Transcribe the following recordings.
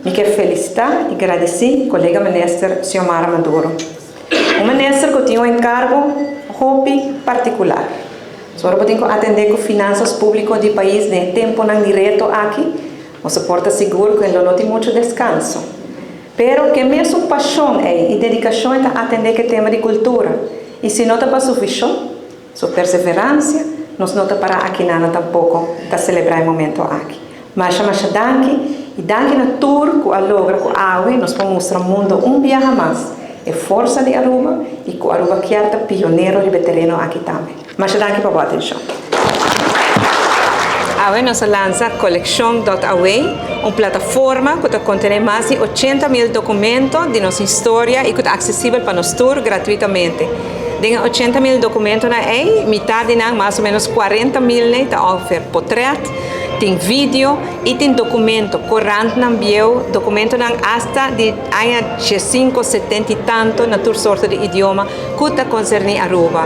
Mi kier felicita y gradici colega Minister Xiomara Maduro. Un minister cu tin un encargo hopi particular. So ora bo tin cu atende cu finanzas publico di pais den e temponan di reto aki, bo por ta sigur cu e lo no tin mucho descanso. Pero cu e mesun pasion ey y dedicacion e ta atende cu e tema di cultura. Y si no ta pa su vision, su perseverancia, nos no ta para aki nan tampoco ta celebra e momento aki. Masha masha danki y danki na tur cu a logra cu awe nos por mustra mundo un biaha mas e forsa di Aruba y cu Aruba kier ta pionero riba e tereno aki tambe. Masha danki pa bo atencion. Awe nos a lansa Coleccion.aw, un plataforma cu ta contene mas di 80 mil documento di nos historia y cu ta accesibel pa nos tur gratuitamente. Den 80 mil documentonan ey, mitar di nan, mas o menos 40 mil, ta offer portret, tin video y tin documento, corantnan bieu, documentonan hasta di aña 5, 70 y tanto, na tur sorto di idioma, cu ta concerni Aruba.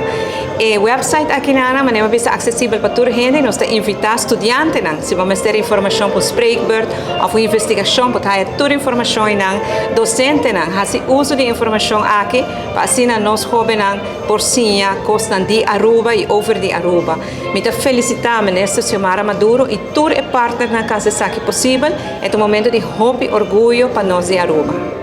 E website aki nan, manera ta accesibel pa tur hende, nos ta invita studiantenan, si bo tin informacion pa spreekbeurt of un investigacion, pa haya tur informacion nan, docentenan, haci uso di informacion aki, pa asina nos hobennan por siña cosnan di Aruba y over di Aruba. Mi ta felicita Minister Xiomara Maduro y tur e partnernan cu a haci esaki posibel. E ta un momento di hopi orguyo pa nos di Aruba.